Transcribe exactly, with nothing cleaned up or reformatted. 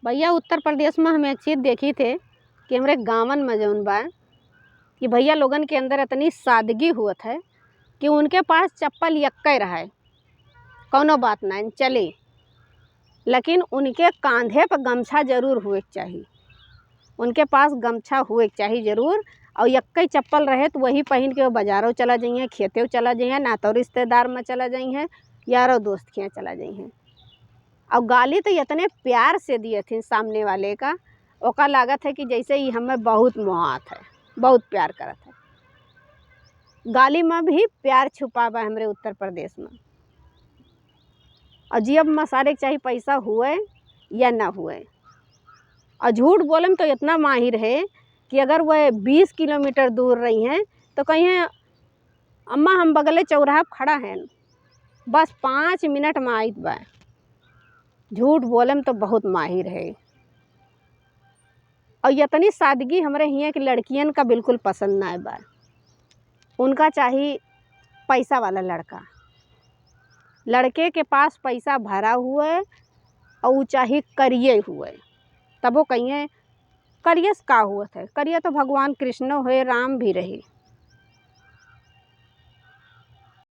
भैया, उत्तर प्रदेश में हम एक चीज देखी थे कि हमरे गाँवन में जौन बा कि भैया लोगन के अंदर इतनी सादगी हुअत है कि उनके पास चप्पल यक्के रहे, कौनो बात ना चले, लेकिन उनके कांधे पर गमछा जरूर हुए के चाही, उनके पास गमछा हुए के चाही जरूर। और यक्के चप्पल रहे तो वही पहिन के वो बाजारो चला जइहें, खेतेव चला जइहें, नातो रिश्तेदार में चला जइहें, यारो दोस्त खियाँ चला जइहें। और गाली तो इतने प्यार से दिए थी सामने वाले का, ओका लागत है कि जैसे ही हमें बहुत मोहात है, बहुत प्यार करत है। गाली में भी प्यार छुपा बा हमरे उत्तर प्रदेश में। और जियब मसारे के चाही, पैसा हुए या ना हुए। और झूठ बोले में तो इतना माहिर है कि अगर वह बीस किलोमीटर दूर रही हैं तो कहीं, "अम्मा, हम बगले चौराहा पे खड़ा हैं, बस पाँच मिनट में आइत बा।" झूठ बोले में तो बहुत माहिर है। और इतनी सादगी हमरे हियाँ की लड़कियन का बिल्कुल पसंद ना बा। उनका चाही पैसा वाला लड़का, लड़के के पास पैसा भरा हुए और ऊ चाही करिए हुए, तबो कहिए, "करिए से का हुअत है? करिए तो भगवान कृष्णो है, राम भी रही।"